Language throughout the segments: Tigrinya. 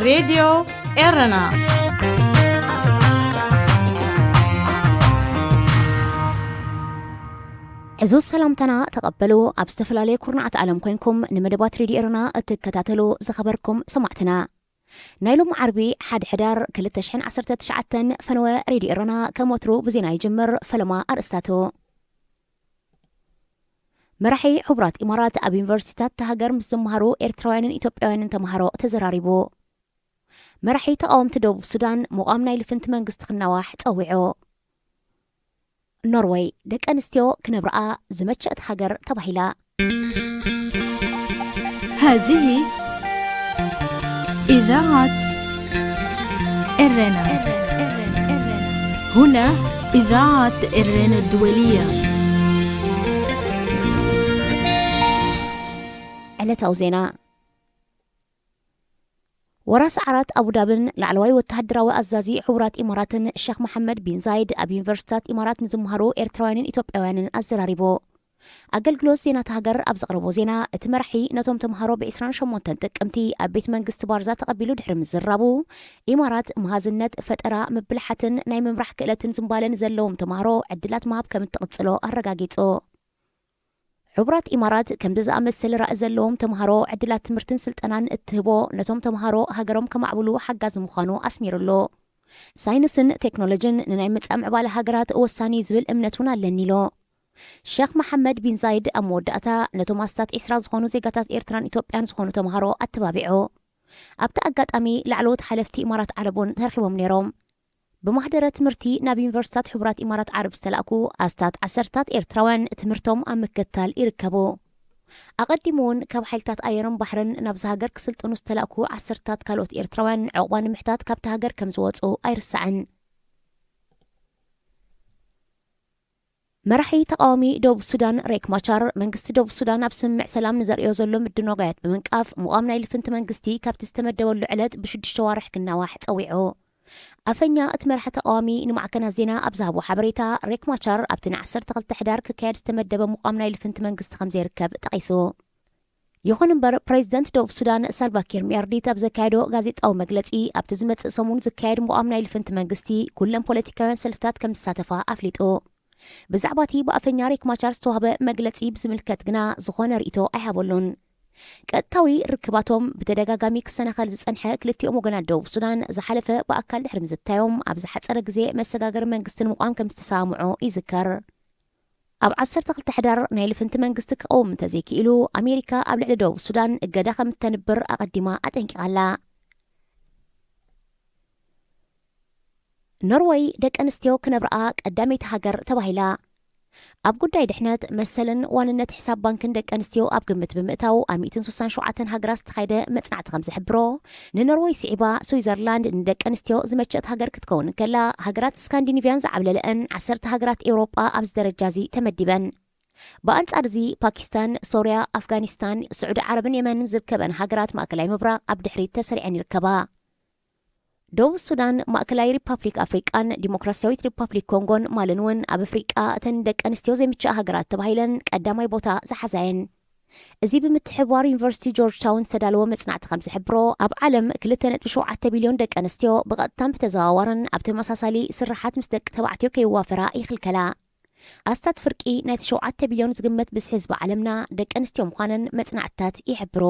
ሬድዮ ኤረና። ሕዙ ሰላምታና ተቐበሉ። ኣብ ዝተፈላለየ ኩርናዓት ዓለም ኮይንኩም ንመደባት ሬድዮ ኤረና እትከታተሉ ዝኸበርኩም ሰማዕትና፣ ናይ ሎም ዓርቢ ሓደ ሕዳር ክልተ ሽሕን ዓሰርተ ትሽዓተን ፈነወ ሬድዮ ኤረና ከም ወትሩ ብዜና ይጅምር። ፈለማ ኣርእስታቱ። መራሒ ሕቡራት ኢማራት ኣብ ዩኒቨርሲቲታት እታ ሃገር ምስ ዝመሃሩ ኤርትራውያንን ኢትዮጵያውያንን ተምሃሮ ተዘራሪቡ። መራሒ ተቓወምቲ ደቡብ ሱዳን ምቋም ናይ ልፍንቲ መንግስቲ ክናዋሕ ጸዊዑ። ኖርወይ ደቂ ኣንስትዮ ክነብርኣ ዝመቸት ሃገር ተባሂላ። هذه إذاعة إرنا. هنا إذاعة إرنا الدولية. ዕለታዊ ዜና። ወራስ ዓራት ኣቡዳብን ላዕለዋይ ወተሃደራዊ ኣዛዚ ሕቡራት ኢማራትን ሸኽ መሓመድ ቢን ዛይድ ኣብ ዩኒቨርሲታት ኢማራት ንዝመሃሩ ኤርትራውያንን ኢትዮጵያውያንን ኣዘራሪቡ። ኣገልግሎት ዜና እታ ሃገር ኣብ ዘቕረቦ ዜና፣ እቲ መራሒ ነቶም ተምሃሮ ብ ዕስራን ሸሞንተን ጥቅምቲ ኣብ ቤት መንግስቲ ባርዛ ተቐቢሉ ድሕሪ ምዝራቡ፣ ኢማራት መሃዝነት፣ ፈጠራ፣ ምብልሓትን ናይ ምምራሕ ክእለትን ዝንባለ ንዘለዎም ተምሃሮ ዕድላት ምሃብ ከም እትቕጽሎ ኣረጋጊጹ። ሕቡራት ኢማራት ከምዚ ዝኣመሰለ ራኢ ዘለዎም ተምሃሮ ዕድላት ትምህርትን ስልጠናን እትህቦ፣ ነቶም ተምሃሮ ሃገሮም ከማዕብሉ ሓጋዚ ምዃኑ ኣስሚሩሉ። ሳይንስን ቴክኖሎጅን ንናይ መጻኢ ምዕባለ ሃገራት ወሳኒ ዝብል እምነት እውን ኣለኒ ኢሉ። ሸኽ መሓመድ ቢን ዛይድ ኣብ መወዳእታ፣ ነቶም ኣስታት ዕስራ ዝኾኑ ዜጋታት ኤርትራን ኢትዮጵያን ዝኾኑ ተምሃሮ ኣተባቢዑ። ኣብቲ ኣጋጣሚ ላዕለዎት ሓለፍቲ ኢማራት ዓረብ እውን ተረኺቦም ነይሮም። ብማህደረ ትምህርቲ ናብ ዩኒቨርሲታት ሕቡራት ኢማራት ዓረብ ዝተላእኩ ኣስታት ዓሰርታት ኤርትራውያን ትምህርቶም ኣብ ምክትታል ይርከቡ። ኣቐዲሙ እውን ካብ ሓይልታት ኣየርን ባሕርን ናብዚ ሃገር ክስልጥኑ ዝተላእኩ ዓሰርታት ካልኦት ኤርትራውያን ዕቑባ ንምሕታት ካብቲ ሃገር ከም ዝወጹ ኣይርሳዕን። መራሒ ተቓዋሚ ደቡብ ሱዳን ሬክ ማቻር፣ መንግስቲ ደቡብ ሱዳን ኣብ ስምምዕ ሰላም ንዘርእዮ ዘሎ ምድንጓያት ብምንቃፍ፣ ምቋም ናይ ልፍንቲ መንግስቲ ካብቲ ዝተመደበሉ ዕለት ብሽዱሽተ ዋርሕ ክናዋሕ ጸዊዑ። ኣፈኛ እቲ መራሒ ተቓዋሚ ንማዕከናት ዜና ኣብ ዝሃቦ ሓበሬታ፣ ሬክ ማቻር ኣብቲ ንዓሰርተ ክልተ ሕዳር ክካየድ ዝተመደበ ምቋም ናይ ልፍንቲ መንግስቲ ከም ዘይርከብ ጠቒሱ። ይኹን እምበር፣ ፕሬዚደንት ደቡብ ሱዳን ሳልቫ ኪር ሚያርዲት ኣብ ዘካየዶ ጋዜጣዊ መግለጺ፣ ኣብቲ ዝመጽእ ሰሙን ዝካየድ ምቋም ናይ ልፍንቲ መንግስቲ ኩለን ፖለቲካውያን ሰልፍታት ከም ዝሳተፋ ኣፍሊጡ። ብዛዕባ እቲ ብኣፈኛ ሬክ ማቻር ዝተዋህበ መግለጺ ብዝምልከት ግና ዝኾነ ርእይቶ ኣይሃበሉን። ቀጥታዊ ርክባቶም ብተደጋጋሚ ክሰናኸል ዝጸንሐ ክልቲኦም ወገናት ደቡብ ሱዳን፣ ዝሓለፈ ብኣካል ድሕሪ ምዝታዮም፣ ኣብ ዝሓጸረ ግዜ መሰጋገሪ መንግስቲ ንምቋም ከም ዝተሰማምዑ ይዝከር። ኣብ ዓሰርተ ክልተ ሕዳር ናይ ልፍንቲ መንግስቲ ክቐውም እንተዘይክኢሉ፣ ኣሜሪካ ኣብ ልዕሊ ደቡብ ሱዳን እገዳ ከም እተንብር ኣቐዲማ ኣጠንቂቓ ኣላ። ኖርወይ ደቂ ኣንስትዮ ክነብርኣ ቀዳመይቲ ሃገር ተባሂላ። ኣብ ጉዳይ ድሕነት፣ መሰልን ዋንነት ሕሳብ ባንክን ደቂ ኣንስትዮ ኣብ ግምት ብምእታው፣ ኣብ ሚእትን ስሳን ሸውዓተን ሃገራት ዝተኻየደ መጽናዕቲ ከም ዝሕብሮ፣ ንኖርወይ ስዒባ፣ ስዊዘርላንድ ንደቂ ኣንስትዮ ዝመቸት ሃገር ክትከውን እንከላ፣ ሃገራት ስካንዲኒቭያን ዝዓብለለአን ዓሰርተ ሃገራት ኤውሮጳ ኣብዚ ደረጃ እዚ ተመዲበን። ብኣንጻር እዚ፣ ፓኪስታን፣ ሶርያ፣ ኣፍጋኒስታን፣ ስዑዲ ዓረብን የመንን ዝርከበን ሃገራት ማእከላይ ምብራቕ ኣብ ድሕሪት ተሰሪዐን ይርከባ። ደቡብ ሱዳን፣ ማእከላይ ሪፓብሊክ ኣፍሪቃን ዲሞክራሲያዊት ሪፓብሊክ ኮንጎን ማልን እውን ኣብ ኣፍሪቃ እተን ደቂ ኣንስትዮ ዘይምችኣ ሃገራት ተባሂለን ቀዳማይ ቦታ ዝሓዛ እየን። እዚ ብምትሕብባር ዩኒቨርሲቲ ጆርጅ ታውን ዝተዳለወ መጽናዕቲ ከም ዝሕብሮ፣ ኣብ ዓለም ክልተ ነጥቢ ሸውዓተ ቢልዮን ደቂ ኣንስትዮ ብቐጥታን ብተዘዋዋርን ኣብ ተመሳሳሊ ስርሓት ምስ ደቂ ተባዕትዮ ከይዋፈራ ይኽልከላ። ኣስታት ፍርቂ ናይቲ ሸውዓተ ቢልዮን ዝግመት ብዝሒ ህዝቢ ዓለምና ደቂ ኣንስትዮ ምዃነን መጽናዕትታት ይሕብሩ።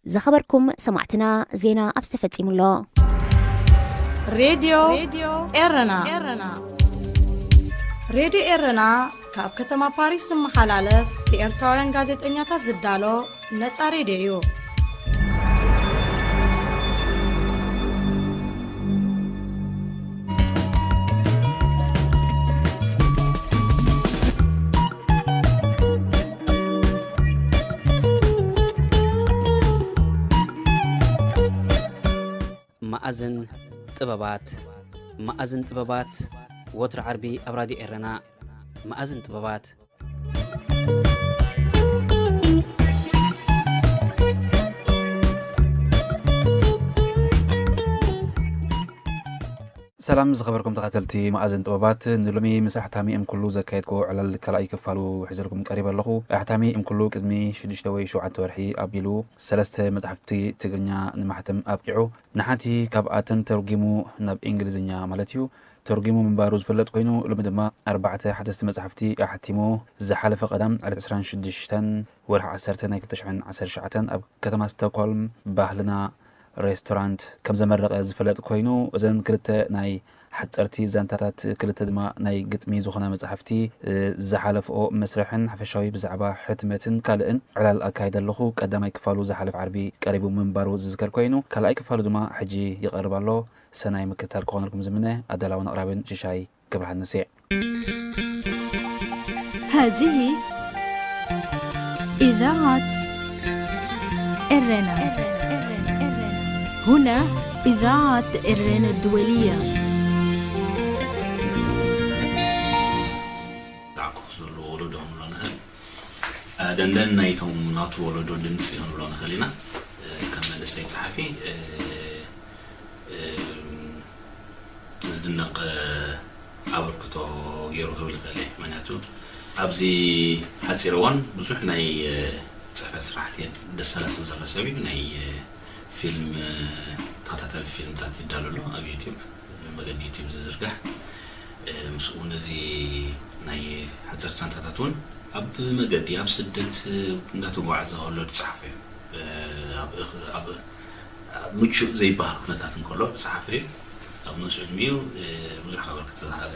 ዝኸበርኩም ሰማዕትና፣ ዜና ኣብዚ ተፈጺሙ ኣሎ። ሬድዮ ኤረና። ሬድዮ ኤረና ካብ ከተማ ፓሪስ ዝመሓላለፍ ብኤርትራውያን ጋዜጠኛታት ዝዳሎ ነጻ ሬድዮ እዩ። መኣዝን ጥበባት። መኣዝን ጥበባት፣ ወትሩ ዓርቢ ኣብ ራድዮ ኤረና። መኣዝን ጥበባት። ሰላም ዝኸበርኩም ተኸታተልቲ መኣዝን ጥበባት፣ ንሎሚ ምስ ኣሕታሚ እም ኩሉ ዘካየድኩ ዕላል ካልኣይ ክፋሉ ሒዘልኩም ቀሪበ ኣለኹ። ኣሕታሚ እም ኩሉ ቅድሚ ሽዱሽተ ወይ ሸውዓተ ወርሒ ኣቢሉ ሰለስተ መጻሕፍቲ ትግርኛ ንማሕተም ኣብቂዑ። ንሓንቲ ካብኣተን ተርጒሙ ናብ እንግሊዝኛ ማለት እዩ፣ ተርጒሙ ምንባሩ ዝፍለጥ ኮይኑ፣ ሎሚ ድማ ኣርባዕተ ሓደስቲ መጻሕፍቲ ኣሕቲሙ። ዝሓለፈ ቀዳም ዕለት ዕስራን ሽዱሽተን ወርሒ ዓሰርተ ናይ ክልተ ሽሕን ዓሰርተ ትሽዓተን ኣብ ከተማ ስቶክሆልም ባህልና ሬስቶራንት ከም ዘመረቐ ዝፍለጥ ኮይኑ፣ እዘን ክልተ ናይ ሓጸርቲ ዛንታታት፣ ክልተ ድማ ናይ ግጥሚ ዝኾና መጻሕፍቲ፣ እ፣ ዝሓለፍኦ መስርሕን ሓፈሻዊ ብዛዕባ ሕትመትን ካልእን ዕላል ኣካይደ ኣለኹ። ቀዳማይ ክፋሉ ዝሓለፈ ዓርቢ ቀሪቡ ምንባሩ ዝዝከር ኮይኑ፣ ካልኣይ ክፋሉ ድማ ሕጂ ይቐርብ ኣሎ። ሰናይ ምክትታል ክኾነልኩም ዝምነ ኣዳላውን ኣቕራብን ሽሻይ ክብርሃን ንሴ። هذه إذاعة إرنا. هنا إذاعة إرنا الدولية. ዳዕኩ ዘሎ ወለዶ ክንብሎ ንኽእል። እ፣ ደንደን ናይቶም ናቱ ወለዶ ድምፂ ክንብሎ ንኽእል ኢና። እ፣ ከም መንእሰይ ፀሓፊ፣ እ፣ እ፣ ዝድነቕ፣ እ፣ ኣበርክቶ ገይሩ ክብል ይኽእል እየ። ምኽንያቱ ኣብዚ ሓፂር እዋን ብዙሕ ናይ፣ እ፣ ፅሕፈት ስራሕቲ ደሰላስል ዘሎ ሰብ እዩ። ናይ፣ እ፣ ፊልም፣ እ፣ ተኸታታሊ ፊልምታት ይዳሎ ኣሎ ኣብ ዩቲዩብ፣ መገዲ ዩቲዩብ ዝዝርጋሕ። እ፣ ምስኡ እውን እዚ ናይ ሓፂር ዛንታታት እውን ኣብ መገዲ፣ ኣብ ስደት፣ እ፣ እንዳተጓዓዘ ከሎ ዝፀሓፎ እዩ። እ፣ ኣብ እኽ-፣ ኣብ ኣብ ምቹእ ዘይበሃል ኩነታት እንከሎ ዝፀሓፎ እዩ። ኣብ ንኡስ ዕድሚኡ፣ እ፣ ብዙሕ ከበርክት ዝኸኣለ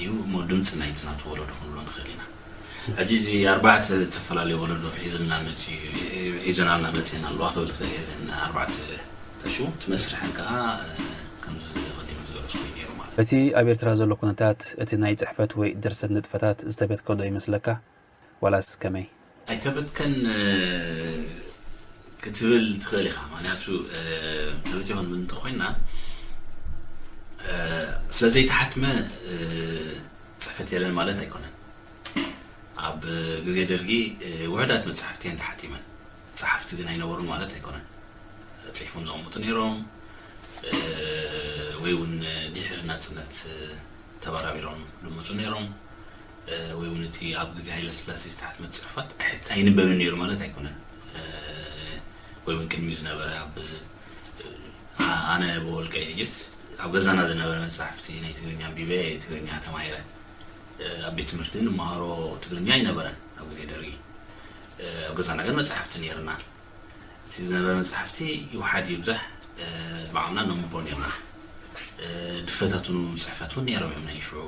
እዩ። እሞ ድምፂ ናይቲ ናቱ ወለዶ ክንብሎ ንኽእል ኢና። ሕጂ እዚ ኣርባዕተ ዝተፈላለዩ ወለዶ ሒዝልና መፂኡ፣ ሒዘናልና መፂአን ኣለዋ ክብል ይኽእል እየ። እዘን ኣርባዕተ ተሽሙ እቲ መስርሐን ከዓ፣ እ፣ ከምዚ ቀዲመ ዝገለፅኩ እዩ ነይሩ ማለት እዩ። እቲ ኣብ ኤርትራ ዘሎ ኩነታት፣ እቲ ናይ ጽሕፈት ወይ ድርሰት ንጥፈታት ዝተበትከ ዶ ይመስለካ? ዋላስ ከመይ? ኣይተበትከን፣ እ፣ ክትብል ትኽእል ኢኻ። ምኽንያቱ፣ እ፣ ተበቲኹ ክንብል እንተኾይና፣ እ፣ ስለ ዘይተሓትመ፣ እ፣ ጽሕፈት የለን ማለት ኣይኮነን። ኣብ ግዜ ደርጊ፣ እ፣ ውሑዳት መጻሕፍቲ እየን ተሓቲመን። ጸሓፍቲ ግን ኣይነበሩን ማለት ኣይኮነን። ጽሒፎም ዘቐምጡ ነይሮም፣ እ፣ ወይ እውን ድሕሪ ናጽነት፣ እ፣ ተበራቢሮም ዝመጹ ነይሮም። እ፣ ወይ እውን እቲ ኣብ ግዜ ሃይለስላሴ ዝተሓትመ ጽሑፋት ኣይ-፣ ኣይንበብን ነይሩ ማለት ኣይኮነን። እ፣ ወይ እውን ቅድሚኡ ዝነበረ ኣብ፣ እ፣ ኣ-፣ ኣነ ብወልቀይ ሕጅስ ኣብ ገዛና ዝነበረ መጻሕፍቲ ናይ ትግርኛ ኣንቢበ ትግርኛ ተማሂረ። እ፣ ኣብ ቤት ትምህርቲ ንመሃሮ ትግርኛ ኣይነበረን ኣብ ግዜ ደርጊ። እ፣ ኣብ ገዛና ግን መጻሕፍቲ ነይርና። እቲ ዝነበረ መጻሕፍቲ ይውሓድ ይብዛሕ፣ እ፣ ባዕልና ነንብቦ ነይርና። እ፣ ድፈታት እውን ጽሕፈት እውን ነይሮም እዮም ናይ ሽዑ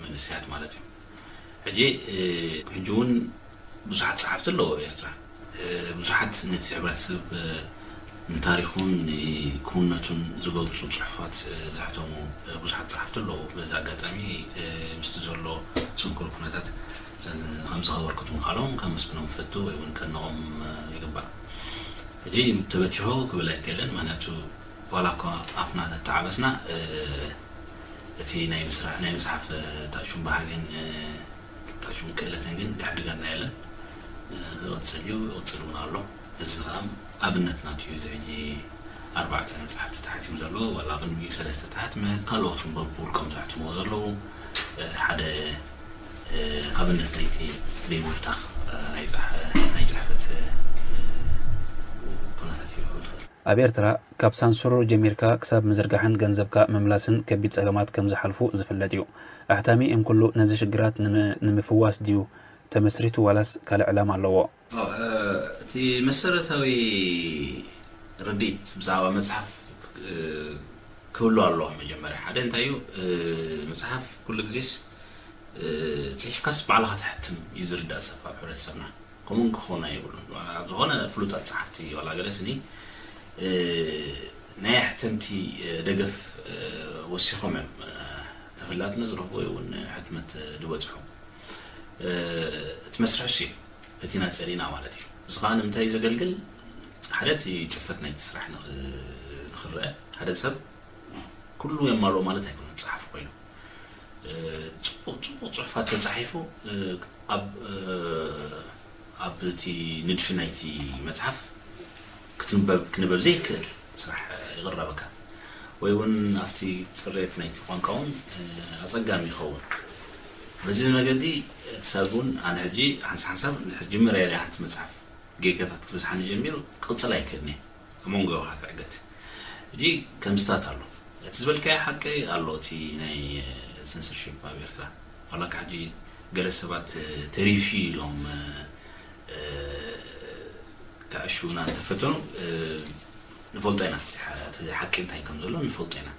መንእሰያት ማለት እዩ። ሕጂ፣ እ፣ ሕጂ እውን ብዙሓት ጸሓፍቲ ኣለዉ ኣብ ኤርትራ። እ፣ ብዙሓት ነቲ ሕብረተሰብ፣ እ፣ ንታሪኹን ንክውንነቱን ዝገልጹ ጽሑፋት፣ እ፣ ዘሕተሙ፣ እ፣ ብዙሓት ጸሓፍቲ ኣለዉ። በዚ ኣጋጣሚ፣ እ፣ ምስቲ ዘሎ ጽንኩር ኩነታት፣ እ፣ ከም ዝኸበርኩት ምዃኖም ከመስግኖም እፈቱ ወይ እውን ከድንቖም፣ እ፣ ይግባእ። ሕጂ ተበቲሑ ክብል ኣይክእልን፣ ምኽንያቱ ዋላ እኳ ኣፍና ተተዓበስና፣ እ፣ እቲ ናይ ምስራሕ፣ ናይ ምጽሓፍ፣ እ፣ ታሹም ባህሪ ግን፣ እ፣ ታሹም ክእለትን ግን ድሕድገና የለን። እ፣ ክቕጽል እዩ፣ ይቕጽል እውን ኣሎ። እዚ ከዓ ኣብነት ናቱ እዩ። እዚ ሕጂ ኣርባዕተ መጽሓፍቲ ተሓቲሙ ዘሎ፣ ዋላ ቅድሚኡ ሰለስተ ተሓትመ፣ ካልኦት እውን በብውልቆም ዘሕትምዎ ዘለዉ፣ እ፣ ሓደ፣ እ፣ ኣብነት ናይቲ ዘይምብታኽ፣ እ፣ ናይ ጸሕ-፣ ናይ ጽሕፈት፣ እ፣ ኩነታት እዩ ክብል ይኽእል። ኣብ ኤርትራ፣ ካብ ሳንሱር ጀሚርካ ክሳብ ምዝርጋሕን ገንዘብካ ምምላስን ከቢድ ጸገማት ከም ዝሓልፉ ዝፍለጥ እዩ። ኣሕታሚ እም ኩሉ ነዚ ሽግራት ንም-፣ ንምፍዋስ ድዩ ተመስሪቱ ዋላስ ካልእ ዕላማ ኣለዎ? ኦ፣ እ፣ እቲ መሰረታዊ ርድኢት ብዛዕባ መጽሓፍ፣ እ፣ ክህሉ ኣለዎ። መጀመርያ ሓደ እንታይ እዩ፣ እ፣ መጽሓፍ ኩሉ ግዜስ፣ እ፣ ጽሒፍካስ ባዕልኻ ትሕትም እዩ ዝርዳእ ሰብ ኣብ ሕብረተሰብና። ከምኡ ክኾን ኣይብሉን። ኣብ ዝኾነ ፍሉጣት ጸሓፍቲ ዋላ ገለ ስኒ፣ እ፣ ናይ ኣሕተምቲ፣ እ፣ ደገፍ፣ እ፣ ወሲኾም እዮም፣ እ፣ ተፈላጥነት ዝረኽቡ ወይ እውን ሕትመት፣ እ፣ ዝበጽሑ። እ፣ እቲ መስርሕ እሱ እዩ። እቲ ናጸር ኢና ማለት እዩ። እዚ ኸኣ ንምንታይ እዩ ዘገልግል? ሓደ እቲ ጽፈት ናይቲ ስራሕ ንኽ-፣ ንኽረአ። ሓደ ሰብ ኩሉ የማልኦ ማለት ኣይኮነን ጸሓፊ ኮይኑ። እ፣ ጽቡቕ፣ ጽቡቕ ጽሑፋት ተጻሒፉ፣ እ፣ ኣብ፣ እ፣ ኣብ እቲ ንድፊ ናይቲ መጽሓፍ ክትንበብ፣ ክንበብ ዘይክእል ስራሕ ይቕረበካ። ወይ እውን ኣብቲ ፅሬት ናይቲ ቋንቋ እውን ኣፀጋሚ ይኸውን። በዚ መገዲ እቲ ሰብ እውን ኣነ ሕጂ ሓንሳብ ሓንሳብ ጅምር እየ ሓንቲ መፅሓፍ ጌጋታት ክበዝሓኒ ጀሚሩ ክቕፅል ኣይክእልን እየ። ኣብ መንጎ ኢኻ ትዕገት። ሕጂ ከምዝታት ኣሎ እቲ ዝበልካዮ ሓቂ ኣሎ። እቲ ናይ ሰንሰርሽፕ ኣብ ኤርትራ ዋላካ ሕጂ ገለ ሰባት ተሪፊ ኢሎም ክዕሽውና እንተፈተኑ ንፈልጦ ኢና። እቲ ሓቂ እንታይ ከም ዘሎ ንፈልጦ ኢና።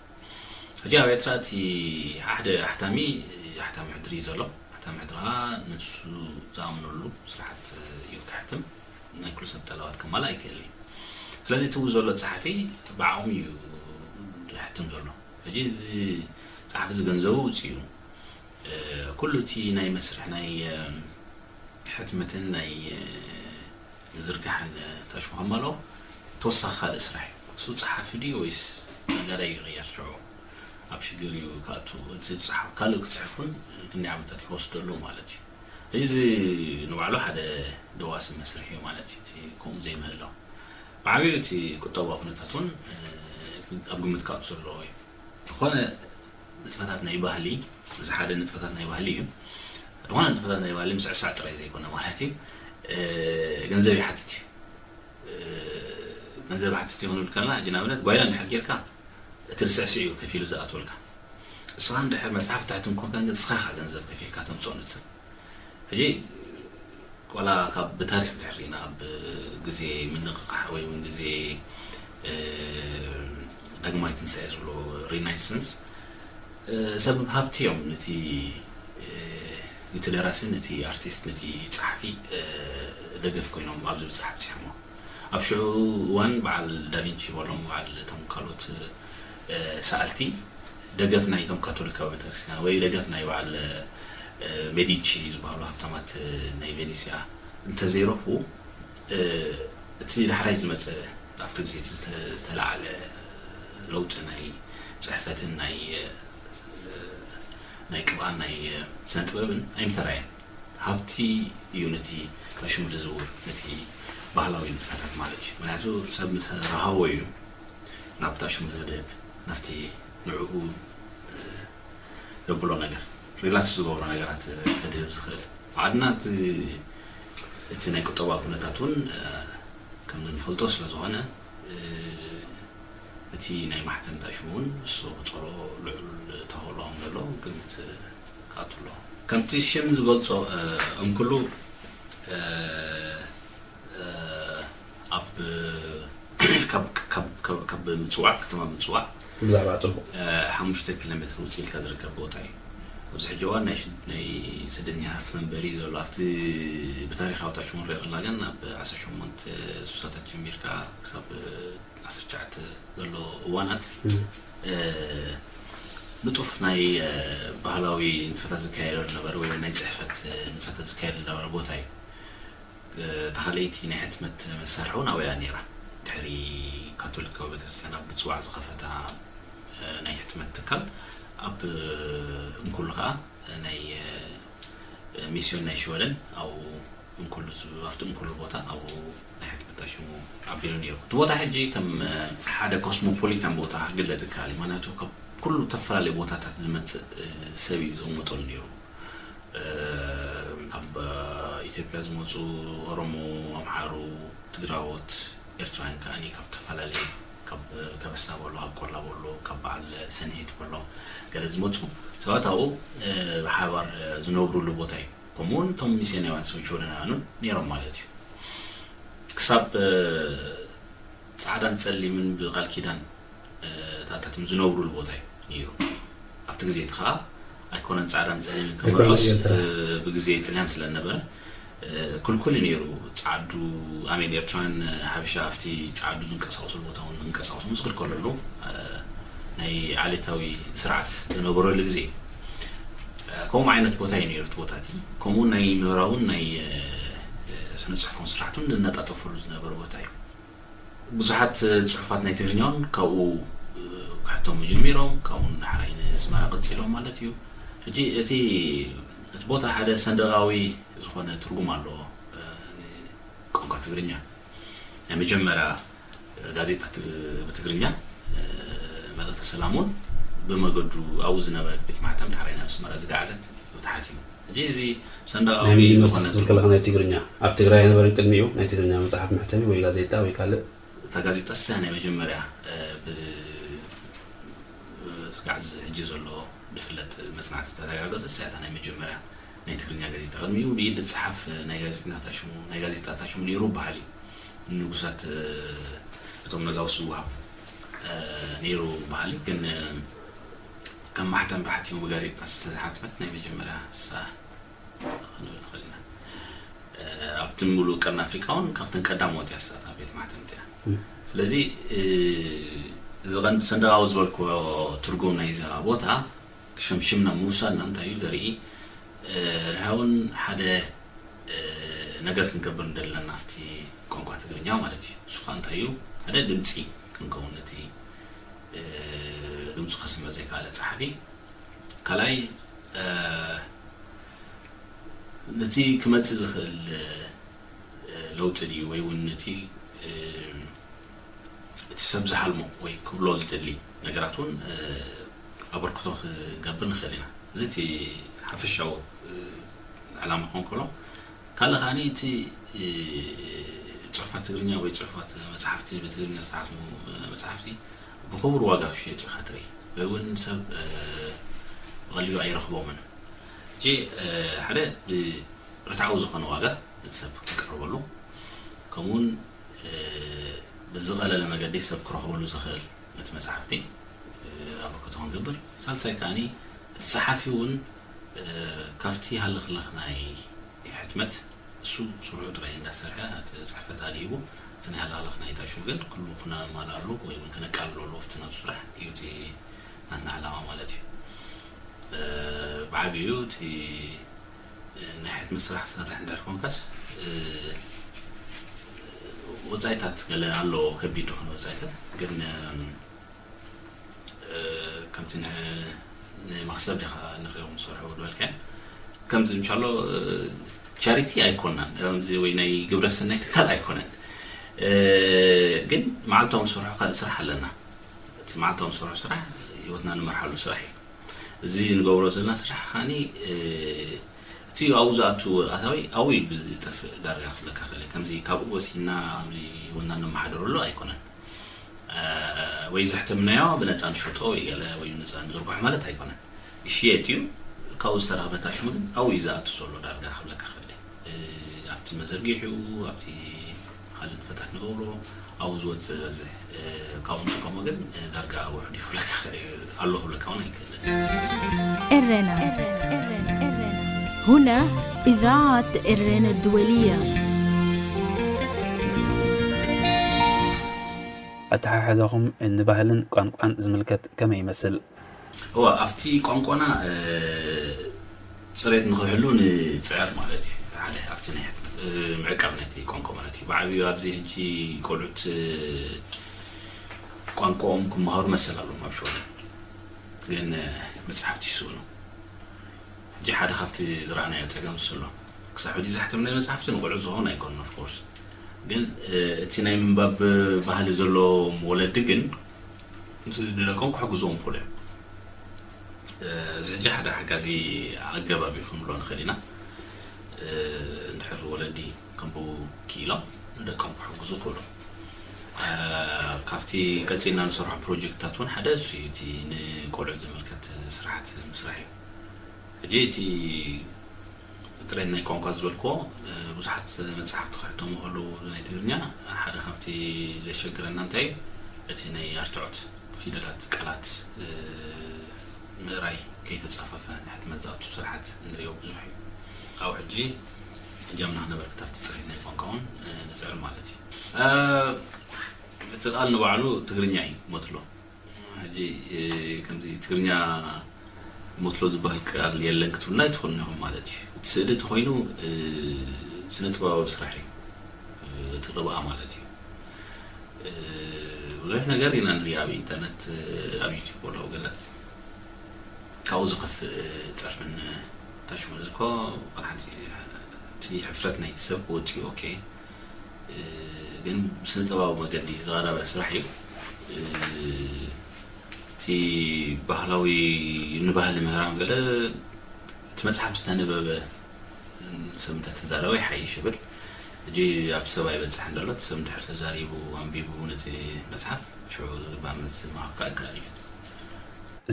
ሕጂ ኣብ ኤርትራ እቲ ሓደ ኣሕታሚ ኣሕታሚ ሕድሪ እዩ ዘሎ። ኣሕታሚ ሕድሪ ከዓ ንሱ ዝኣምነሉ ስራሕት እዩ ክሕትም ናይ ኩሉ ሰብ ጠለባት ከማልእ ኣይክእልን እዩ። ስለዚ እቲ ዘሎ ጸሓፊ ብዓቕሙ እዩ ዝሕትም ዘሎ። ሕጂ እዚ ጸሓፊ እዚ ገንዘቡ ውፅኡ ኩሉ እቲ ናይ መስርሕ ናይ ሕትመትን ናይ ምዝርጋሕን ታሽሙ ከማልኦ ተወሳኺ ካልእ ስራሕ እዩ። እሱ ጸሓፊ ድዩ ወይስ ነጋዳይ ይቕየር ሽዑ ኣብ ሽግር እዩ ክኣቱ። እቲ ዝጸሓፍ ካልእ ክጽሕፉን ክንደይ ዓመታት ይወስደሉ ማለት እዩ። እዚ ንባዕሉ ሓደ ደዋሲ መስርሕ እዩ ማለት እዩ። እቲ ከምኡ ዘይምህላው ብዓብዩ እቲ ቁጠባዊ ኩነታት እውን ኣብ ግምት ክኣቱ ዘለዎ እዩ። ዝኾነ ንጥፈታት ናይ ባህሊ እዚ ሓደ ንጥፈታት ናይ ባህሊ እዩ። ዝኾነ ንጥፈታት ናይ ባህሊ ምስዕሳዕ ጥራይ ዘይኮነ ማለት እዩ። ገንዘብ ይሓትት እዩ። ገንዘብ ይሓትት እዩ ክንብል ከለና ሕጂ ንኣብነት ጓይላ እንድሕር ጌርካ እቲ ርስዕስዕ እዩ ከፊሉ ዝኣትወልካ። እስኻ እንድሕር መፅሓፍ ተሕትም ኮንካ ግን እስኻ ኢኻ ገንዘብ ከፊልካ ተምፅኦ ነቲ ሰብ። ሕጂ ቆላ ካብ ብታሪክ ድሕር ኢና ኣብ ግዜ ምንቕቃሕ ወይ እውን ግዜ ዳግማይ ትንሳኤ ዝብሎ ሪናይሰንስ ሰብ ሃብቲ እዮም ነቲ ነቲ ደራሲ ነቲ ኣርቲስት ነቲ ጸሓፊ ደገፍ ኮይኖም ኣብዚ ብጻሕ ኣብጺሖሞ ኣብ ሽዑ እዋን በዓል ዳቪንቺ በሎም በዓል እቶም ካልኦት ሰኣልቲ ደገፍ ናይ እቶም ካቶሊካዊ ቤተክርስትያን ወይ ደገፍ ናይ በዓል ሜዲቺ ዝበሃሉ ሃብታማት ናይ ቬኒስያ እንተዘይረኽቡ እቲ ዳሕራይ ዝመፀ ኣብቲ ግዜ ዝተለዓለ ለውጢ ናይ ፅሕፈትን ናይ ናይ ቅብኣን ናይ ስነ ጥበብን ኣይምተራየን። ሃብቲ እዩ ነቲ ታሽሙ ዝዝውር ነቲ ባህላዊ ንጥፈታት ማለት እዩ። ምክንያቱ ሰብ ምስ ረሃቦ እዩ ናብ ታሽሙ ዘድህብ ናብቲ ንዕኡ ዘብሎ ነገር ሪላክስ ዝገብሮ ነገራት ከድህብ ዝኽእል። ዓድና እቲ ናይ ቁጠባ ኩነታት እውን ከም ንፈልጦ ስለ ዝኾነ እቲ ናይ ማሕተም ታሽሙ እውን እሱ ክፀሎ ልዑል ተኸእሎ ከም ዘሎ ግምት ክኣቱ ኣለዎ። ከምቲ ሽም ዝገልፆ እንክሉ ኣብ ካብ ምፅዋዕ ከተማ ምፅዋዕ ብዛዕባ ፅቡቅ ሓሙሽተ ኪሎ ሜትር ውፅእ ኢልካ ዝርከብ ቦታ እዩ። ኣብዚ ሕጂ እዋን ናይ ስደተኛታት መንበሪ እዩ ዘሎ ኣብቲ ብታሪካዊ ታሽሙ ንሪኦ ከለና ግን ኣብ ዓሰርተ ሸሞንተ ሱሳታት ጀሚርካ ክሳብ ዓሰርተ ትሽዓተ ዘሎ እዋናት ንጡፍ ናይ ባህላዊ ንጥፈታት ዝካየደሉ ነበረ ወይ ናይ ፅሕፈት ንጥፈታት ዝካየደሉ ነበረ ቦታ እዩ። ተኻለይቲ ናይ ሕትመት መሳርሒ እውን ኣብያ ነይራ። ድሕሪ ካቶሊካዊ ቤተክርስትያን ኣብ ምፅዋዕ ዝኸፈታ ናይ ሕትመት ትካል ኣብ እንኩሉ ከዓ ናይ ሚስዮን ናይ ሽወደን ኣብኡ እንኩሉ ኣብቲ እንኩሉ ቦታ ኣብኡ ናይ ሕትመት ሽሙ ኣቢሉ ነይሩ። እቲ ቦታ ሕጂ ከም ሓደ ኮስሞፖሊታን ቦታ ክግለጽ ይከኣል እዩ። ምክንያቱ ካብ ኩሉ ዝተፈላለዩ ቦታታት ዝመጽእ ሰብ እዩ ዝቕመጠሉ ነይሩ። ካብ ኢትዮጵያ ዝመፁ ኦሮሞ፣ ኣምሓሩ፣ ትግራዎት፣ ኤርትራውያን ከዓኒ ካብ ዝተፈላለየ ካብ ከበሳ በሎ ካብ ቆላ በሎ ካብ በዓል ሰንሒት በሎ ገለ ዝመፁ ሰባት ኣብኡ ብሓባር ዝነብሩሉ ቦታ እዩ። ከምኡውን እቶም ሚስዮናውያን ሰብን ሽወደናውያንን ነይሮም ማለት እዩ። ክሳብ ፃዕዳን ፀሊምን ብቃል ኪዳን ታታትም ዝነብሩሉ ቦታ እዩ ነይሩ። ኣብቲ ግዜ እቲ ከዓ ኣይኮነን ፃዕዳን ፀሊምን ከመርዖስ ብግዜ ጥልያን ስለነበረ ክልኩል ነይሩ። ፃዕዱ ኣሜን ኤርትራውያን ሓበሻ ኣብቲ ፃዕዱ ዝንቀሳቀሱሉ ቦታ እውን ክንቀሳቀሱ ምስ ክልከለሉ ናይ ዓሌታዊ ስርዓት ዝነበረሉ ግዜ ከምኡ ዓይነት ቦታ እዩ ነይሩ እቲ ቦታ እቲ። ከምኡ ናይ ምህራውን ናይ ስነ ፅሑፋውን ስራሕቱን ዝነጣጠፈሉ ዝነበረ ቦታ እዩ። ብዙሓት ፅሑፋት ናይ ትግርኛ እውን ካብኡ ክሕተሙ ጀሚሮም ካብኡ ንዳሕራይ ንስመራ ቀፂሎም ማለት እዩ። ሕጂ እቲ እቲ ቦታ ሓደ ሰንደቃዊ ዝኾነ ትርጉም ኣለዎ። ቋንቋ ትግርኛ ናይ መጀመርያ ጋዜጣ ብትግርኛ መልእክቲ ሰላም እውን ብመገዱ ኣብኡ ዝነበረት ቤት ማሕተም ዳሕራይ ናብ ኣስመራ ዝገዓዘት እዩ ተሓቲሙ። ሕጂ እዚ ሰንደቓዊ ናይ መጀመርታ ዝኾነ ክትብል ከለኻ ናይ ትግርኛ ኣብ ትግራይ ኣይነበረን ቅድሚኡ ናይ ትግርኛ መፅሓፍ መሕተሚ ወይ ጋዜጣ ወይ ካልእ እታ ጋዜጣ እሳ ናይ መጀመርያ እ፣ ብ- እ፣ ስጋዕ እዚ ሕጂ ዘሎ ዝፍለጥ መፅናዕቲ ዝተረጋገፀ እሳ እታ ናይ መጀመርያ ናይ ትግርኛ ጋዜጣ። ቅድሚኡ ብኢድ ዝፀሓፍ ናይ ጋዜጣ ሽሙ ናይ ጋዜጣ ሽሙ ነይሩ በሃል እዩ። ንጉሳት እ፣ እቶም ነጋውስ ዝወሃብ እ፣ ነይሩ በሃል እዩ። ግን እ፣ ከም ማሕተም ተሓቲሙ ብጋዜጣ ዝተሓትመት ናይ መጀመርያ እሳ ክንብል ንኽእል ኢና። እ፣ ኣብቲ ምሉእ ቀርኒ ኣፍሪቃ እውን ካብተን ቀዳሞት እያ እሳ እታ ቤት ማሕተምቲ እያ። ስለዚ እ፣ እዚ ቀንዲ ሰንደቓዊ ዝበልክዎ ትርጉም ናይዛ ቦታ ክሸምሽምና ምውሳድና እንታይ እዩ ዘርኢ? እ፣ ንሕና እውን ሓደ እ፣ ነገር ክንገብር እንደለና ኣብቲ ቋንቋ ትግርኛ ማለት እዩ። እሱ ከዓ እንታይ እዩ? ሓደ ድምፂ ክንከውን ነቲ እ፣ ድምፁ ከስምዕ ዘይከኣለ ፀሓፊ። ካልኣይ እ፣ ነቲ ክመፅእ ዝኽእል እ፣ ለውጢ ድዩ ወይ እውን ነቲ እ፣ እቲ ሰብ ዝሓልሞ ወይ ክብሎ ዝደሊ ነገራት እውን እ፣ ኣበርክቶ ክገብር ንኽእል ኢና። እዚ እቲ ሓፈሻዊ እ፣ ዕላማ ክኾን ከሎ ካልእ ከዓኒ እቲ እ፣ ፅሑፋት ትግርኛ ወይ ፅሑፋት መፅሓፍቲ ብትግርኛ ዝተሓትሙ እ፣ መፅሓፍቲ ብክቡር ዋጋ ክሽየጡ ኢኻ ትርኢ ወይ እውን ሰብ እ፣ ብቐሊሉ ኣይረኽቦምን። ሕጂ እ፣ ሓደ ብ- ርትዓዊ ዝኾነ ዋጋ እቲ ሰብ ክቀርበሉ ከምኡውን ብዝቐለለ መገዲ ሰብ ክረኽበሉ ዝኽእል ነቲ መፅሓፍቲ ኣበርክቶ ክንገብር፣ ሳልሳይ ከዓኒ እቲ ፀሓፊ እውን ካብቲ ሃለኽለኽ ናይ ሕትመት እሱ ስርሑ ጥራይ እንዳሰርሐ እቲ ፅሕፈት ኣድሂቡ እቲ ናይ ሃለኽለኽ ናይ ታሹ ግን ኩሉ ክነማልኣሉ ወይ እውን ክነቃልለሉ ኣብቲ ናብ ስራሕ እዩ እቲ ናትና ዕላማ ማለት እዩ። ብዓብዩ እቲ ናይ ሕትመት ስራሕ ትሰርሕ እንድሕር ኮንካስ ወፃኢታት ገለ ኣሎ ከቢድ ዝኾነ ወፃኢታት ግን ከምቲ ንመክሰብ ዲኻ ንሪኦም ዝሰርሑ ዝበልካዮ ከምዚ ምሻሎ ቻሪቲ ኣይኮናን ከምዚ ወይ ናይ ግብረሰናይ ትካል ኣይኮነን ግን መዓልታዊ ንሰርሖ ካልእ ስራሕ ኣለና እቲ መዓልታዊ ንሰርሖ ስራሕ ህይወትና ንመርሓሉ ስራሕ እዩ እዚ ንገብሮ ዘለና ስራሕ ከዓኒ እቲ ኣብኡ ዝኣቱ ኣታዊ ኣብኡ እዩ ዝጠፍእ ዳርጋ ክብለካ ክእል ከምዚ ካብኡ ወሲድና ኣብዚ ወና ነመሓደረሉ ኣይኮነን ወይ ዘሕተምናዮ ብነፃ ንሸጦ ወይ ገለ ወይ ብነፃ ንዝርግሖ ማለት ኣይኮነን ይሽየጥ እዩ ካብኡ ዝተረኽበ ታሽሙ ግን ኣብኡ እዩ ዝኣቱ ዘሎ ዳርጋ ክብለካ ክእል ኣብቲ መዘርጊሑ ኣብቲ ካልእ ንጥፈታት ንገብሮ ኣብኡ ዝወፅእ ዝበዝሕ ካብኡ ንጥቀሞ ግን ዳርጋ ውሑድ ይኽብለካ ኣሎ ክብለካ እውን ኣይክእልን ኤረና هنا إذاعة إرينا الدولية ኣተሓሕዛኹም ንባህልን ቋንቋን ዝምልከት ከመይ ይመስል? እዋ ኣብቲ ቋንቋና ፅሬት ንኽህሉ ንፅዕር ማለት እዩ ሓደ ኣብቲ ናይ ሕትመት ምዕቃብ ናይቲ ቋንቋ ማለት እዩ ብዓብዩ ኣብዚ ሕጂ ቆልዑት ቋንቋኦም ክመሃሩ መሰል ኣለዎም ኣብ ሽወደን ግን መፅሓፍቲ ይስእኑ ሕጂ ሓደ ካብቲ ዝረኣናዮ ፀገም እሱ ኣሎ ክሳብ ሕጂ ዘሕተምናዮ መፅሓፍቲ ንቆልዑት ዝኾን ኣይኮኑን ኦፍኮርስ ግን እቲ ናይ ምንባብ ባህሊ ዘለዎም ወለዲ ግን ምስ ንደቆም ክሕግዝዎም ይኽእሉ እዮም እዚ ሕጂ ሓደ ሓጋዚ ኣገባብ እዩ ክንብሎ ንኽእል ኢና እንድሕር ወለዲ ከንብቡ ክኢሎም ንደቆም ክሕግዙ ይኽእሉ ካብቲ ቀፂልና ንሰርሖ ፕሮጀክትታት እውን ሓደ እሱ እዩ እቲ ንቆልዑ ዝምልከት ስራሕት ምስራሕ እዩ ሕጂ እቲ ጥሬት ናይ ቋንቋ ዝበልክዎ ብዙሓት መፅሓፍቲ ክሕተሙ ከለዉ ናይ ትግርኛ ሓደ ካብቲ ዘሸግረና እንታይ እዩ እቲ ናይ ኣርትዖት ፊደላት ቃላት ምእራይ ከይተፃፈፈ ንሕትመት ዝኣቱ ስራሓት ንሪኦ ብዙሕ እዩ ካብኡ ሕጂ እጃምና ክነበርክት ኣብቲ ፅሬት ናይ ቋንቋ እውን ንፅዕር ማለት እዩ እቲ ቃል ንባዕሉ ትግርኛ እዩ ሞትሎ ሕጂ ከምዚ ትግርኛ ሞትሎ ዝበሃል ቃል የለን ክትብልና ኣይትኽእሉን ኢኹም ማለት እዩ። እቲ ስእሊ እንተኾይኑ ስነ ጥበባዊ ስራሕ እዩ። እቲ ቅብኣ ማለት እዩ። ብዙሕ ነገር ኢና ንሪኢ ኣብ ኢንተርነት ኣብ ዩቲዩብ ኣለዉ ገለ ካብኡ ዝኸፍእ ፀርፍን ታሽሙ ዝኮ እቲ ሕፍረት ናይቲ ሰብ ወፂኡ ኦኬ ግን ብስነ ጥበባዊ መገዲ ዝቐረበ ስራሕ እዩ። እቲ ባህላዊ ንባህሊ ምህራም ገለ እቲ መጽሓፍ ዝተነበበ ሰብ እንተተዛረበ ይሓይሽ ይብል። ሕጂ ኣብ ሰብ ኣይበጽሕን ዘሎ፣ እቲ ሰብ እንድሕር ተዛሪቡ ኣንቢቡ ነቲ መጽሓፍ ሽዑ ዝግባእ መልሲ ምሃብ ከኣ ይከኣል እዩ።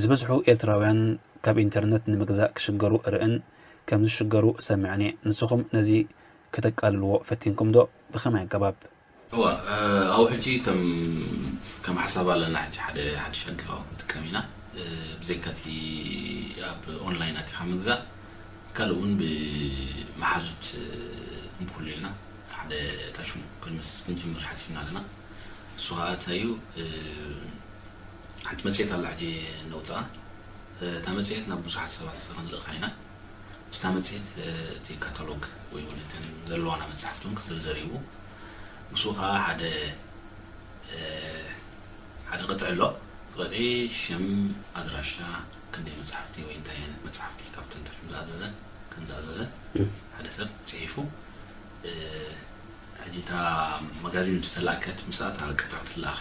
ዝበዝሑ ኤርትራውያን ካብ ኢንተርነት ንምግዛእ ክሽገሩ እርእን ከም ዝሽገሩ እሰምዕን እየ። ንስኹም ነዚ ከተቃልልዎ ፈቲንኩም ዶ? ብኸመይ ኣገባብ? እዋ ኣብኡ ሕጂ ከም ከም ሓሳብ ኣለና። ሕጂ ሓደ ሓድሽ ኣገባብ ክንጥቀም ኢና። ብዘይካ እቲ ኣብ ኦንላይን ኣቲኻ ምግዛእ ካልእ እውን ብመሓዙት ንብኩሉ ኢልና ሓደ ታሽሙ ክንስ ክንጅምር ሓሲብና ኣለና። እሱ ከዓ እንታይ እዩ? ሓንቲ መፅሄት ኣላ ሕጂ ነውፅኣ። እታ መፅሄት ናብ ብዙሓት ሰባት ክንልእኻ ኢና። ምስታ መፅሄት እቲ ካታሎግ ወይ እውን እተን ዘለዋና መፅሓፍቲ እውን ክዝርዘር እዩ። ምስኡ ከዓ ሓደ ሓደ ቅጥዒ ኣሎ። እቲ ቅጥዒ ሽም፣ ኣድራሻ፣ ክንደይ መፅሓፍቲ ወይ እንታይ ዓይነት መፅሓፍቲ ካብተን ተሽም ዝኣዘዘ ከም ዝኣዘዘ ሓደ ሰብ ፅሒፉ ሕጂ እታ መጋዚን ምስ ተላእከት ምስኣ እታ ቅጥዕቲ ትለኣኸ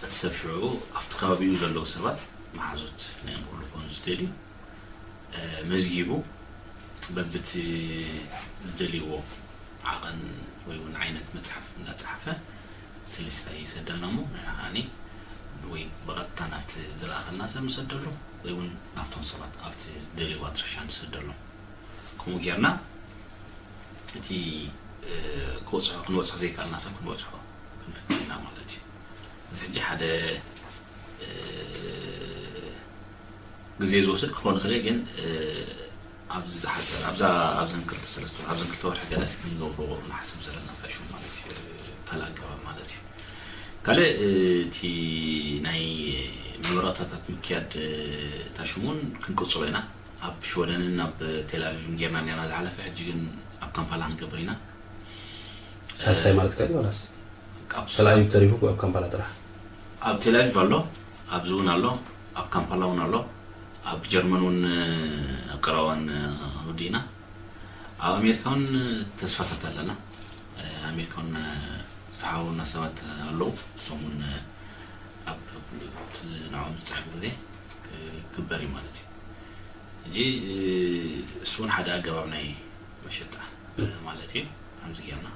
እቲ ሰብ ሽዑ ኣብቲ ከባቢኡ ዘለዉ ሰባት መሓዙት ናይ ኣምኮሎ ክኾኑ ዝደልዩ መዝጊቡ በብቲ ዝደልይዎ ዓቐን ወይ እውን ዓይነት መፅሓፍ እናፀሓፈ እቲ ሊስታ ይሰደልና እሞ ንሕና ከዓኒ ወይ ብቐጥታ ናብቲ ዝለኣኸልና ሰብ ንሰደሉ ወይ እውን ናብቶም ሰባት ኣብቲ ዝደልይዎ ኣድራሻ ንሰደሎም። ከምኡ ጌርና እቲ ክበፅሖ ክንበፅሖ ዘይከኣልና ሰብ ክንበፅሖ ክንፍትን ኢና ማለት እዩ። እዚ ሕጂ ሓደ ግዜ ዝወስድ ክኾን ይኽእል ግን ኣብዚ ዝሓፀረ ኣብዛ ኣብዘን ክልተ ሰለስተ ኣብዘን ክልተ ወርሒ ገለስ ክንገብሮ ንሓስብ ዘለና ታሽሙ ማለት እዩ። ካልእ ኣገባብ ማለት እዩ። ካልእ እቲ ናይ መመረታታት ምክያድ ታሽሙን ክንቅፅሎ ኢና። ኣብ ሽወደንን ኣብ ቴላቪቭን ጌርና ኔርና ዝሓለፈ ሕጂ ግን ኣብ ካምፓላ ክንገብር ኢና። ሳልሳይ ማለት ከ ዋላስ ካብ ተላዩ ተሪፉ ኣብ ካምፓላ ጥራሕ? ኣብ ቴላቪቭ ኣሎ፣ ኣብዚ እውን ኣሎ፣ ኣብ ካምፓላ እውን ኣሎ፣ ኣብ ጀርመን እውን ኣብ ቀረባን ክንወዲ ኢና። ኣብ ኣሜሪካ እውን ተስፋታት ኣለና። ኣሜሪካ እውን ዝተሓባበሩና ሰባት ኣለዉ። እሶም እውን ኣብ ንዕኦም ዝፅሕፍ ግዜ ክግበር እዩ ማለት እዩ። ሕጂ እሱ እውን ሓደ ኣገባብ ናይ መሸጣ ማለት እዩ። ከምዚ ጌርና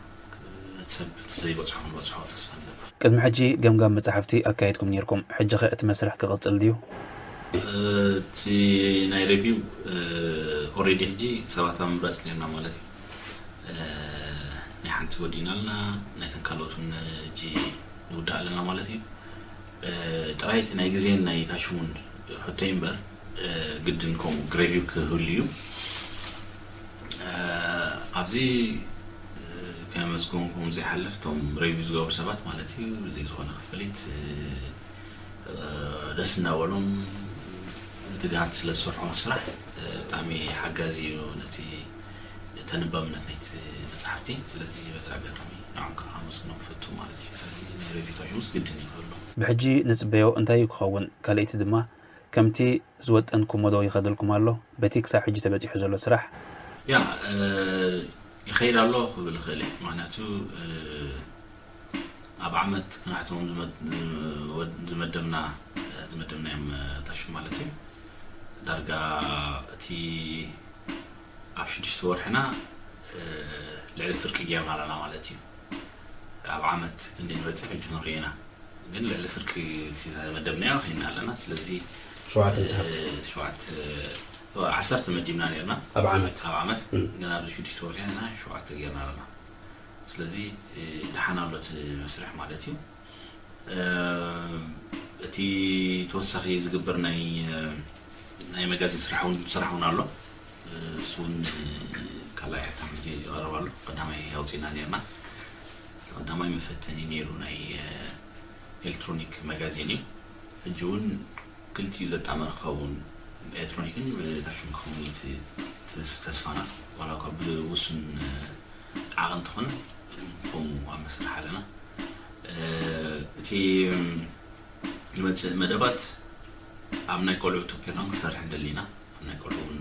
እቲ ሰብ እቲ ዘይበፅሖ ክንበፅሖ ተስፋ ንገብር። ቅድሚ ሕጂ ገምጋም መጻሕፍቲ ኣካይድኩም ኔርኩም፣ ሕጂ ኸ እቲ መስርሕ ክቕጽል ድዩ? እቲ ናይ ሬቪው ኦሬዲ ሕጂ ሰባት ኣብ ምምራፅ ኔርና ማለት እዩ። ናይ ሓንቲ ወዲእና ኣለና፣ ናይተን ካልኦት እውን ሕጂ ንውዳእ ኣለና ማለት እዩ። ጥራይ እቲ ናይ ግዜን ናይ ታሽሙን ሕቶ እዩ እምበር ግድን ከምኡ ሬቪው ክህሉ እዩ። ኣብዚ ከመስግንኩም ዘይሓልፍ እቶም ሬቪው ዝገብሩ ሰባት ማለት እዩ። ብዘይ ዝኾነ ክፍሊት ደስ እናበሎም ብትግሃት ስለ ዝሰርሑ ስራሕ ብጣዕሚ ሓጋዚ እዩ ነቲ ተነባብነት ናይቲ መፅሓፍቲ። ስለዚ በዚ ኣጋጣሚ ንዖም ከዓ ከመስግኖም ፈቱ ማለት እዩ። ስለዚ ናይ ሬቪው ታሽሙስ ግድን እዩ ክህሉ። ብሕጂ ንፅበዮ እንታይ እዩ ክኸውን? ካልኣይቲ ድማ ከምቲ ዝወጠንኩሞ ዶ ይኸደልኩም ኣሎ በቲ ክሳብ ሕጂ ተበጺሑ ዘሎ ስራሕ? ያ ይኸይድ ኣሎ ክብል እኽእል እየ። ምኽንያቱ ኣብ ዓመት ክንሓትሞም ዝመደብና ዝመደብናዮም ታሹ ማለት እዩ። ዳርጋ እቲ ኣብ ሽዱሽተ ወርሕና ልዕሊ ፍርቂ ጌርና ኣለና ማለት እዩ። ኣብ ዓመት ክንደይ ንበፅሕ ሕጂ ክንሪኦ ኢና። ግን ልዕሊ ፍርቂ እቲ መደብናዮ ኸይና ኣለና። ስለዚ ሸውዓተ መፅሓፍቲ ሸውዓተ ዓሰርተ መዲብና ነርና ኣብ ዓመት ኣብ ዓመት ግን ኣብዚ ሽዱሽተ ወርሒ ኢና ሸውዓተ ጌርና ኣለና። ስለዚ ድሓን ኣሎ እቲ መስርሕ ማለት እዩ። እቲ ተወሳኺ ዝግበር ናይ ናይ መጋዚን ስራሕ እውን ስራሕ እውን ኣሎ። እሱ እውን ካልኣይ ሕታም ሕጂ ይቐርብ ኣሎ። ቀዳማይ ኣውፂእና ነርና። ቀዳማይ መፈተኒ ነይሩ ናይ ኤሌክትሮኒክ መጋዚን እዩ። ሕጂ እውን ክልቲኡ ዘጣመረ ክኸውን ኤሌክትሮኒክን ታሹን ክኸውን እዩ ተስፋና። ዋላ እኳ ብውሱን ዓቐን ተኾነ ከምኡ ኣብ መስርሕ ኣለና። እቲ ዝመፅእ መደባት ኣብ ናይ ቆልዑ ተኪርና ክንሰርሕ ንደሊ ኢና። ኣብ ናይ ቆልዑ እውን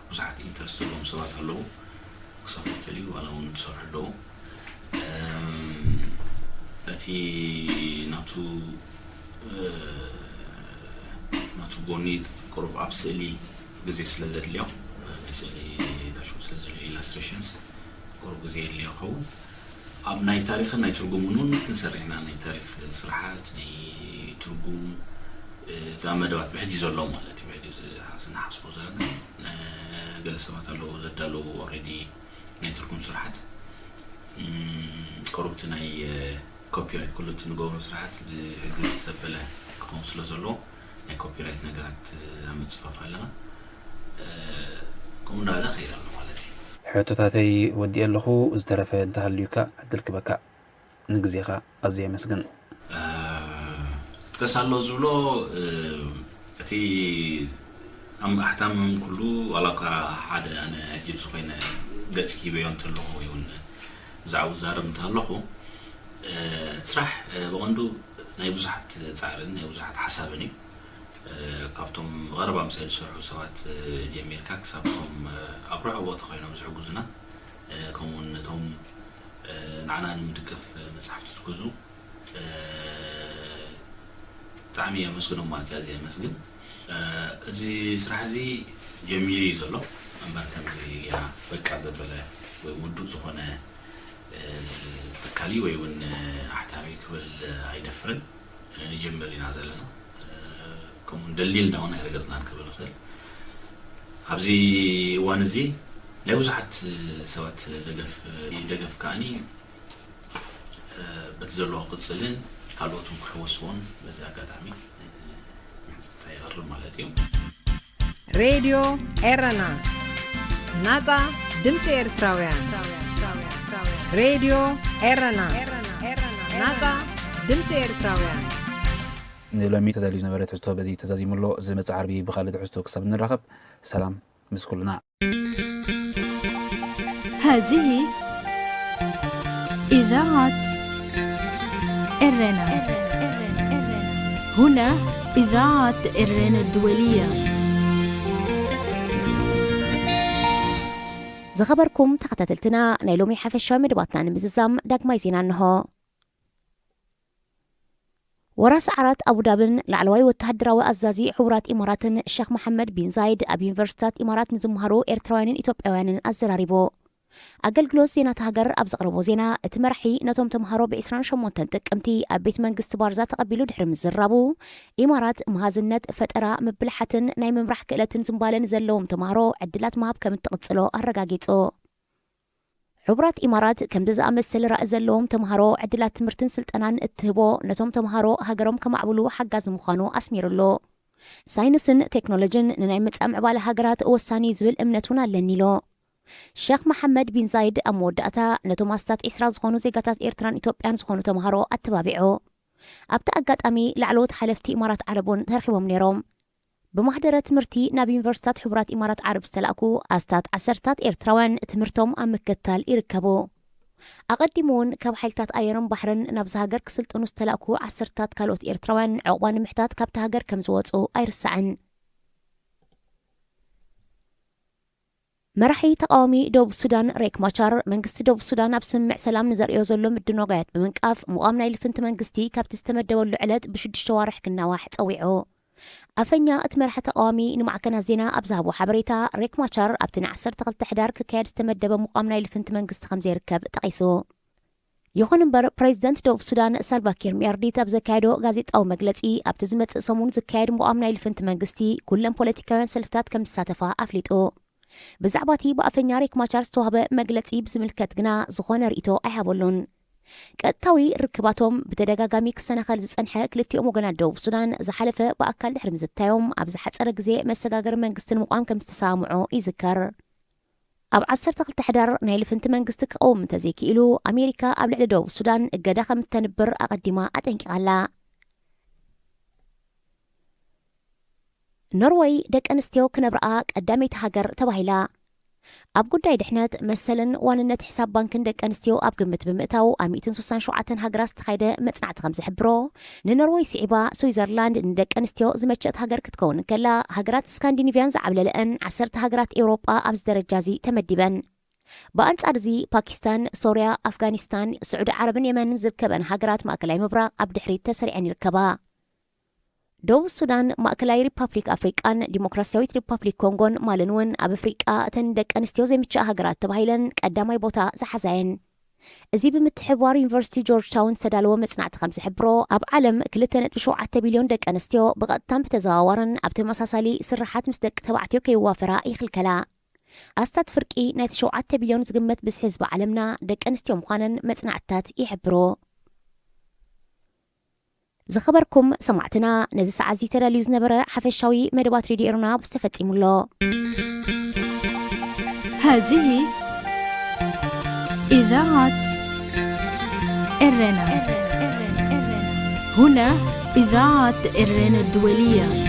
ብዙሓት ኢንተረስት ዘለዎም ሰባት ኣለዉ። ክሰርሑ ዝደልዩ ዋላ እውን ዝሰርሑ ኣለዉ። እቲ ናቱ ናቱ ጎኒ ቁሩብ ኣብ ስእሊ ግዜ ስለ ዘድልዮ፣ ናይ ስእሊ ዳሽቦርድ ስለ ዘድልዮ፣ ኢላስትሬሽንስ ቁሩብ ግዜ የድልዮ ይኸውን። ኣብ ናይ ታሪኽን ናይ ትርጉምን እውን ክንሰርሕ ኢና። ናይ ታሪኽ ስራሓት፣ ናይ ትርጉም፣ እዛ መደባት ብሕጂ ዘሎ ማለት እዩ። ብሕጂ ዝ-፣ ዝንሓስቦ ዘለና፣ እ፣ ገለ ሰባት ኣለዉ ዘዳለዉ ኦልሬዲ ናይ ትርጉም ስራሓት። እም፣ ቁሩብ እቲ ናይ፣ እ፣ ኮፒራይት ኩሉ እቲ ንገብሮ ስራሓት ብሕጊ ዝተበለ ክኸውን ስለ ዘለዎ፣ ናይ ኮፒራይት ነገራት፣ እ፣ ኣብ ምጽፋፍ ኣለና። እ፣ ከምኡ እንዳበለ ከይድ ኣሎ ማለት እዩ። ሕቶታተይ ወዲኤ ኣለኹ። ዝተረፈ እንተሃልዩካ ዕድል ክበካ። ንግዜኻ ኣዝየ የመስግን። እ፣ ክጥቀስ ኣሎ ዝብሎ፣ እ፣ እቲ ኣም-፣ ኣሕታም ኩሉ ዋላ እኳ ሓደ ኣነ ዕጅብ ዝኾነ ገጽ ሂበዮ እንተለኹ ወይ እውን ብዛዕባኡ ዛረብ እንተለኹ፣ እ፣ እቲ ስራሕ፣ እ፣ ብቐንዱ ናይ ብዙሓት ጻዕርን ናይ ብዙሓት ሓሳብን እዩ። እ፣ ካብቶም ብቐረባ ምሳይ ዝሰርሑ ሰባት፣ እ፣ ጀሚርካ ክሳብ እቶም፣ እ፣ ኣብ ርሑቕ ቦታ ኮይኖም ዝሕግዙና፣ እ፣ ከምኡ እውን ነቶም፣ እ፣ ንዓና ንምድጋፍ፣ እ፣ መጻሕፍቲ ዝገዝኡ፣ እ፣ ብጣዕሚ የመስግኖም ማለት እዩ። ኣዝየ የመስግን። እ፣ እዚ ስራሕ እዚ ጀሚሩ እዩ ዘሎ፣ እምበር ከምዚ ገና በቃ ዘበለ ወይ ውዱእ ዝኾነ፣ እ፣ ትካሊ ወይ እውን፣ እ፣ ኣሕታሚ ክብል ኣይደፍርን። እ፣ ንጅምር ኢና ዘለና። እ፣ ከምኡ ደሊልና እውን ኣይረገጽናን ክብል እኽእል። ኣብዚ እዋን እዚ ናይ ብዙሓት ሰባት ደገፍ፣ ደገፍ ከኣኒ፣ እ፣ በቲ ዘለዎ ክቕጽልን ካልኦት እውን ክሕወስዎን በዚ ኣጋጣሚ፣ እ፣ ምሕጽንታ የቕርብ ማለት እዩ። ሬድዮ ኤረና፣ ናጻ ድምጺ ኤርትራውያን። ሬድዮ ኤረና፣ ናጻ ድምጺ ኤርትራውያን። ንሎሚ ተዳልዩ ዝነበረ ትሕዝቶ በዚ ተዛዚሙ ኣሎ። ዝመጽእ ዓርቢ ብኻልእ ትሕዝቶ ክሳብ ንራኸብ፣ ሰላም ምስ ኩልና። هذه إذاعة إرنا. هنا إذاعة إرنا الدولية. ዝኸበርኩም ተኸታተልትና፣ ናይ ሎሚ ሓፈሻዊ መደባትና ንምዝዛም ዳግማይ ዜና እንሆ። ወራስ ዓራት ኣቡዳብን ላዕለዋይ ወተሃደራዊ ኣዛዚ ሕቡራት ኢማራትን ሸኽ መሓመድ ቢን ዛይድ ኣብ ዩኒቨርሲታት ኢማራት ንዝመሃሩ ኤርትራውያንን ኢትዮጵያውያንን ኣዘራሪቡ። ኣገልግሎት ዜና እታ ሃገር ኣብ ዘቕረቦ ዜና፣ እቲ መራሒ ነቶም ተምሃሮ ብ ዕስራን ሸሞንተን ጥቅምቲ ኣብ ቤት መንግስቲ ባርዛ ተቐቢሉ ድሕሪ ምዝራቡ፣ ኢማራት መሃዝነት፣ ፈጠራ፣ ምብልሓትን ናይ ምምራሕ ክእለትን ዝንባለ ንዘለዎም ተምሃሮ ዕድላት ምሃብ ከም እትቕጽሎ ኣረጋጊጹ። ሕቡራት ኢማራት ከምዚ ዝኣመሰለ ራእይ ዘለዎም ተምሃሮ ዕድላት ትምህርትን ስልጠናን እትህቦ፣ ነቶም ተምሃሮ ሃገሮም ከማዕብሉ ሓጋዚ ምዃኑ ኣስሚሩሉ። ሳይንስን ቴክኖሎጅን ንናይ መጻኢ ምዕባለ ሃገራት ወሳኒ ዝብል እምነት እውን ኣለኒ ኢሉ። ሸኽ መሓመድ ቢን ዛይድ ኣብ መወዳእታ፣ ነቶም ኣስታት ዒስራ ዝኾኑ ዜጋታት ኤርትራን ኢትዮጵያን ዝኾኑ ተምሃሮ ኣተባቢዑ። ኣብቲ ኣጋጣሚ፣ ላዕለዎት ሓለፍቲ ኢማራት ዓረብ እውን ተረኺቦም ነይሮም። ብማህደረ ትምህርቲ ናብ ዩኒቨርሲታት ሕቡራት ኢማራት ዓረብ ዝተላእኩ ኣስታት ዓሰርታት ኤርትራውያን ትምህርቶም ኣብ ምክትታል ይርከቡ። ኣቐዲሙ እውን ካብ ሓይልታት ኣየርን ባሕርን ናብዚ ሃገር ክስልጥኑ ዝተላእኩ ዓሰርታት ካልኦት ኤርትራውያን ዕቑባ ንምሕታት ካብቲ ሃገር ከም ዝወጹ ኣይርሳዕን። መራሒ ተቃዋሚ ደቡብ ሱዳን ሬክ ማቻር፣ መንግስቲ ደቡብ ሱዳን ኣብ ስምምዕ ሰላም ንዘርእዮ ዘሎ ምድንጓያት ብምንቃፍ፣ ምቋም ናይ ልፍንቲ መንግስቲ ካብቲ ዝተመደበሉ ዕለት ብሽዱሽተ ዋርሕ ክናዋሕ ጸዊዑ። ኣፈኛ እቲ መራሒ ተቃዋሚ ንማዕከናት ዜና ኣብ ዝሃቦ ሓበሬታ፣ ሬክ ማቻር ኣብቲ ንዓሰርተ ክልተ ሕዳር ክካየድ ዝተመደበ ምቋም ናይ ልፍንቲ መንግስቲ ከም ዘይርከብ ጠቒሱ። ይኹን እምበር፣ ፕሬዚደንት ደቡብ ሱዳን ሳልቫ ኪር ሚያርዲት ኣብ ዘካየዶ ጋዜጣዊ መግለጺ፣ ኣብቲ ዝመጽእ ሰሙን ዝካየድ ምቋም ናይ ልፍንቲ መንግስቲ፣ ኩለን ፖለቲካውያን ሰልፍታት ከም ዝሳተፋ ኣፍሊጡ። ብዛዕባ እቲ ብኣፈኛ ሬክ ማቻር ዝተዋህበ መግለጺ ብዝምልከት ግና ዝኾነ ርእይቶ ኣይሃበሉን። ቀጥታዊ ርክባቶም ብተደጋጋሚ ክሰናኸል ዝጸንሐ ክልቲኦም ወገናት ደቡብ ሱዳን፣ ዝሓለፈ ብኣካል ድሕሪ ምዝታዮም፣ ኣብ ዝሓጸረ ግዜ መሰጋገሪ መንግስቲ ንምቋም ከም ዝተሰማምዑ ይዝከር። ኣብ ዓሰርተ ክልተ ሕዳር ናይ ልፍንቲ መንግስቲ ክቐውም እንተዘይክኢሉ፣ ኣሜሪካ ኣብ ልዕሊ ደቡብ ሱዳን እገዳ ከም እተንብር ኣቐዲማ ኣጠንቂቓ ኣላ። ኖርወይ ደቂ ኣንስትዮ ክነብርኣ ቀዳመይቲ ሃገር ተባሂላ። ኣብ ጉዳይ ድሕነት፣ መሰልን ዋንነት ሕሳብ ባንክን ደቂ ኣንስትዮ ኣብ ግምት ብምእታው፣ ኣብ ሚእትን ስሳን ሸውዓተን ሃገራት ዝተኻየደ መጽናዕቲ ከም ዝሕብሮ፣ ንኖርወይ ስዒባ፣ ስዊዘርላንድ ንደቂ ኣንስትዮ ዝመቸት ሃገር ክትከውን እንከላ፣ ሃገራት ስካንዲኒቭያን ዝዓብለለአን ዓሰርተ ሃገራት ኤውሮጳ ኣብዚ ደረጃ እዚ ተመዲበን። ብኣንጻር እዚ፣ ፓኪስታን፣ ሶርያ፣ ኣፍጋኒስታን፣ ስዑዲ ዓረብን የመንን ዝርከበን ሃገራት ማእከላይ ምብራቕ ኣብ ድሕሪት ተሰሪዐን ይርከባ። ደቡብ ሱዳን፣ ማእከላይ ሪፓብሊክ ኣፍሪቃን ዲሞክራሲያዊት ሪፓብሊክ ኮንጎን ማልን እውን ኣብ ኣፍሪቃ እተን ደቂ ኣንስትዮ ዘይምችኣ ሃገራት ተባሂለን ቀዳማይ ቦታ ዝሓዛ እየን። እዚ ብምትሕብባር ዩኒቨርሲቲ ጆርጅ ታውን ዝተዳለወ መጽናዕቲ ከም ዝሕብሮ፣ ኣብ ዓለም ክልተ ነጥቢ ሸውዓተ ቢልዮን ደቂ ኣንስትዮ ብቐጥታን ብተዘዋዋርን ኣብ ተመሳሳሊ ስርሓት ምስ ደቂ ተባዕትዮ ከይዋፈራ ይኽልከላ። ኣስታት ፍርቂ ናይቲ ሸውዓተ ቢልዮን ዝግመት ብዝሒ ህዝቢ ዓለምና ደቂ ኣንስትዮ ምዃነን መጽናዕትታት ይሕብሩ። ዝኸበርኩም ሰማዕትና፣ ነዚ ሰዓት እዚ ተዳልዩ ዝነበረ ሓፈሻዊ መደባት ሬድዮ ኤረና ብዝተፈጺሙ ኣሎ። هذه إذاعة إرنا. هنا إذاعة إرنا الدولية.